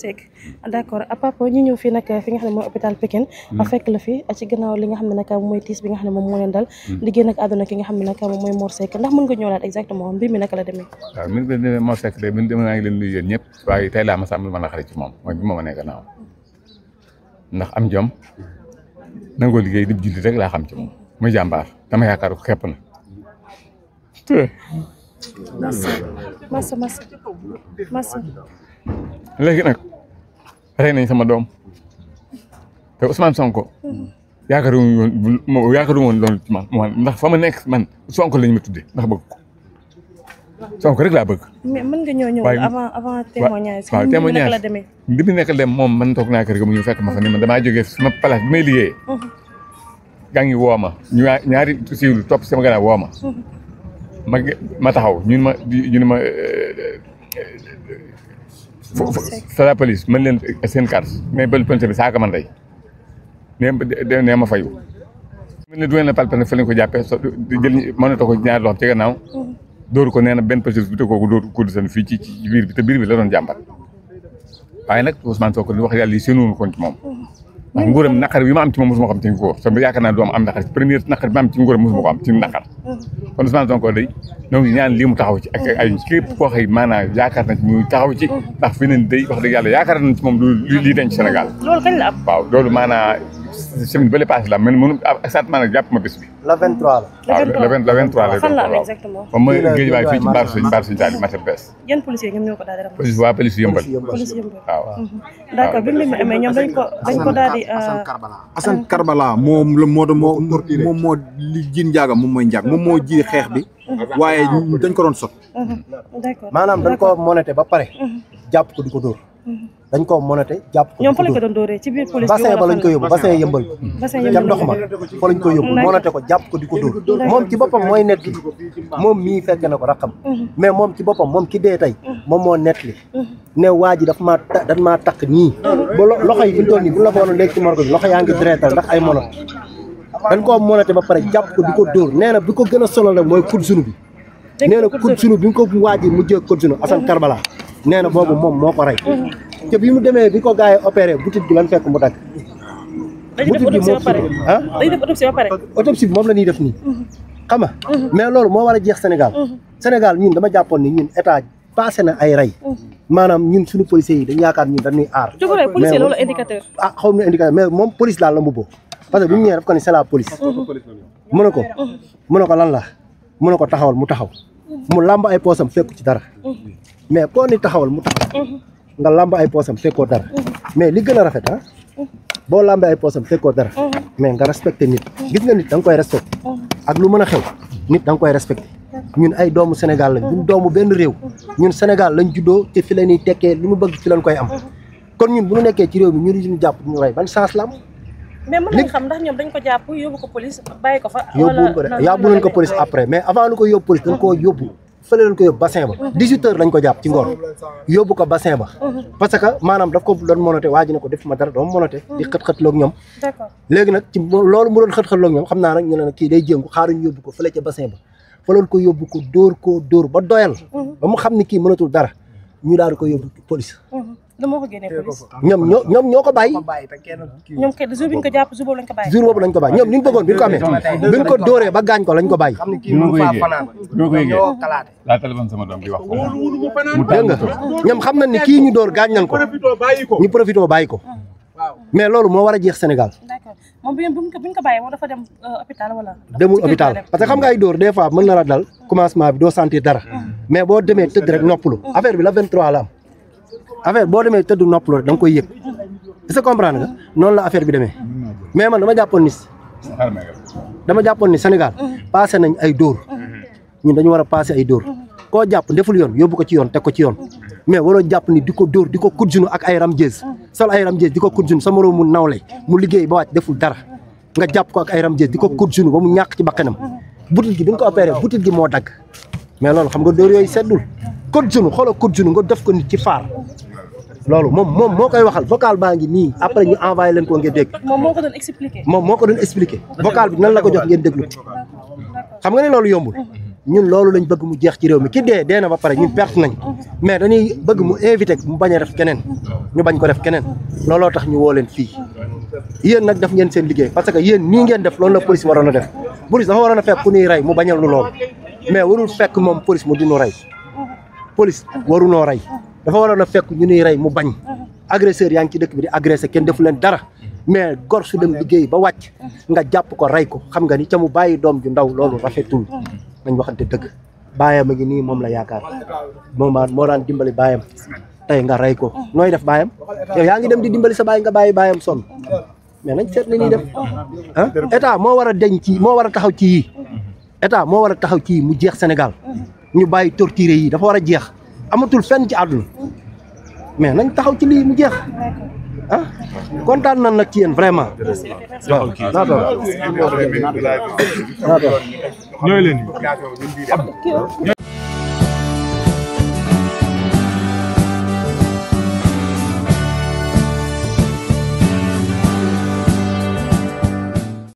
Seck d'accord papa ñu ñëw fii nag fi nga xam ne mooy hôpital Pikine fekk la fi ci gannaaw li nga xam ne nag mooy tiis bi nga xam ne moom moo leen dal di génn ak àdduna ki nga xam ne nag moom mooy Mor Seck ndax mën nga ñëwlaat exactement mbir mi naka la demee waaw mbir mi demee Mor Seck de man naa ngi leen nuyu yéen ñëpp waaye tey laa ma sàmm mën a xarit ci moom mooy bi ma nekk gannaaw ndax am jom nangoo liggéey di julli rek laa xam ci moom muy jàmbaar dama yaakaar ko xepp na massa léegi nag rey nañ sama doom te Ousmane Sonko yaakaaru woon loolu ci man ndax fa ma nekk man Sonko lañ ma tudde ndax bëgg ko Sonko rek laa bëgg. mais mën nga ñëw avant témoignage. waaw témoignage la demee. bi mu nekk dem moom man toog naa kër ga mu ñëw fekk ma fa ni man damaa jógee sama place bi may liggéeyee. gaa ngi woo ma ñaari siiwlu topp sama gannaaw woo ma. ma taxaw ñun ma la police mën leen seen carte mais bël pënte bi saaka man rey nee ma fayu. mën ne du ngeen a palpane fa lañ ko jàppee jël mënatoo ko ñaari loxo ci gannaaw. dóoru ko nee na benn pêcheuse bi te kooku dóoru ko seen fii ci biir bi te biir bi la doon jàmbat waaye nag Ousmane Sonko li wax yàlla yi séenuwul ko ci moom ndax nguuram naqar bi ma am ci moom mosuma ko am ci nguur so yaakaar naa doom am naqar première naqar bi ma am ci nguuram mosuma ko am ci naqar kon Ousmane Sonko day donc ñaan lii mu taxaw ci ak ay képp koo xëy maanaam yaakaar na ci mu taxaw ci ndax fi neen day wax dëgg yàlla yaakaar nañ ci moom lii denc Sénégal loolu kañ la am waaw loolu maanaam semaine bële passé la man mënu exactement nag jàpp ma bés bi le 23 la. waaw le 23 la. fan la am exactement. moom mooy géej waay fii ci mbaaru sëñ Taali marché bees. yan policiers ñoom ñoo ko daal di rafetlu. police waa police yëmbal. police yëmbal waaw. d'accord bi mbir mi amee ñoom dañ ko daal di. Assane Karbala moom moo li jiin njaaga moom mooy njaag moom moo ji xeex bi. waaye dañ ko doon sot. d'accord maanaam dañ ko monété ba pare. jàpp ko di ko dóor. dañ ko monété jàpp ko. ñoom fa lañ ko doon dóoree ci biir police bi bassin ba lañ ko yóbbu bassin yëmbal. ca ndox ma fa lañ ko yóbbu monété ko jàpp ko di ko dóor. moom ci boppam mooy net li moom mii fekk na ko raxam mais moom ci boppam moom ki dee tey moom moo net li ne waa ji dañ maa takk nii ba loxo yi fi ñu toll nii bu la ko waroon léegi ci morgue bi loxo yaa ngi direetal ndax ay monot dañ koo monété ba pare jàpp ko di ko dóor nee na bi ko gën a sonal nag mooy coup de genou bi nee na coup de genou bi nga ko waa ji mujjee coup de genou Assane Karbala nee na boobu moom moo ko rey te bi mu demee bi ko gars yi opéré boutique bi lan fekk mu dagg. boutique bi moo dañuy def autopsie ba pare. autopsie bi moom la ñuy def nii. xam nga mais loolu moo war a jeex Sénégal. Sénégal ñun dama jàppoon ni ñun état passé na ay rey. maanaam ñun suñu policiers yi dañu yaakaar ñun dañuy aar. mais policier loolu indicateur. xaw ma indicateur mais moom police daal la mbubboo parce que bi mu ñëwee daf ko ni c'est la police. mu ne ko lan la mu ne ko taxawal mu taxaw mu làmb ay poosam fekku ci dara mais koo ni taxawal mu taxaw. nga làmb ay poosam fekkoo dara mais li gën a rafet boo làmbee ay poosam fekkoo dara mais nga respecté nit gis nga nit da nga koy respecté ak lu mën a xew nit da nga koy respecté ñun ay doomu Sénégal lañ ñun doomu benn réew ñun Sénégal lañ juddoo te fi la ñuy tekkee li mu bëgg fi lañ koy am kon ñun bu ñu nekkee ci réew mi ñu jàpp ñu rey ban chance la am mais mën nañ xam ndax ñoom dañ ko jàpp yóbbu ko police bàyyi ko fa yóbbu nañ ko police après mais avant lu ko yóbbu police dañ koo yóbbu fële lañ ko yóbbu bassin ba 18 heures lañ ko jàpp ci ngoon yóbbu ko bassin ba parce que maanaam daf ko doon monoté waa ji ne ko def ma dara doon monoté di xët-xëtloog ñoom léegi nag ci loolu mu doon xët-xëtloog ñoom xam naa nag ñu ne nag kii day jéngu xaaruñu yóbbu ko fële ca bassin ba fa lañ ko yóbbu ko dóor ba doyal ba mu xam ni kii mënatul dara ñu daal di ko yóbbu police moo ko génnee police ñoom ñoo ko bàyyi ñoom kay jour bi ñu ko jàpp jour boobu lañ ko bàyyi jour boobu lañ ko bàyyi ñoom li ñu bëggoon bi ñu ko amee bi ñu ko dóoree ba gaañ ko lañ ko bàyyi laa téléphone sama doom bi wax dégg nga ñoom xam nañ ni kii ñu dóor gaañ nañ ko ñu profité bàyyi ko mais loolu moo war a jeex Sénégal d'accord moom bi ñu ko bàyyi moom dafa dem hôpital wala demul hôpital parce que xam nga ay dóor des fois mën na la dal commencement bi doo sentir dara mais boo demee tëdd rek noppalu affaire bi la 23 la am affaire boo demee tëdd noppalu rek da nga koy yëg est-ce que comprendre nga noonu la affaire bi demee mais man dama jàppoon ni Sénégal passé nañ ay dóor ñun dañu war a passé ay dóor koo jàpp deful yoon yóbbu ko ci yoon teg ko ci yoon mais waroo jàpp ni di ko dóor di ko kudjunu ak ay ramjees sol ay ramjees di ko kudjunu sa moroom mu nawle mu liggéey ba wàcc deful dara nga jàpp ko ak ay ramjees di ko kudjunu ba mu ñàkk ci bakkanam butit gi bi nga ko opéré butit gi moo dagg mais loolu xam nga dóor yooyu seddul kudjunu xoolal kudjunu nga def ko nit ci faar loolu moom moo koy waxal vocal baa ngi nii après ñu envoyé leen ko ngeen dégg. moom moo ko doon expliqué. moom moo ko doon expliqué vocal bi nan la ko jox ngeen déglu xam nga ne loolu yombul ñun loolu lañ bëgg mu jeex ci réew mi ki dee na ba pare ñun perte nañ mais dañuy bëgg mu invité mu bañ a def keneen ñu bañ ko def keneen looloo tax ñu woo leen fii yéen nag def ngeen seen liggéey parce que yéen nii ngeen def loolu la police waroon a def police dafa waroon a fekk ku ñuy rey mu bañal nu loolu mais warul fekk moom police mu dinu rey police warunoo rey dafa waroon a fekk ñu ñuy rey mu bañ agresseur yaa ngi ci dëkk bi di agressé kenn defu leen dara mais gor su dem liggéey ba wàcc nga jàpp ko rey ko xam nga ni ca mu bàyyi doom ju ndaw loolu rafetul nañ waxante dëgg baayam a ngi nii moom la yaakaar moo daan dimbali baayam tey nga rey ko nooy def baayam yow yaa ngi dem di dimbali sa baay nga bàyyi baayam sonn mais nañ seet li ñuy def ah état moo war a deñ ci moo war a taxaw ci yii état moo war a taxaw ci yii mu jeex Sénégal ñu bàyyi torturé yi dafa war a jeex amatul fenn ci àdduna mais nañ taxaw ci lii mu jeex ah kontaan nañ nag ci yéen vraiment waaw naa toog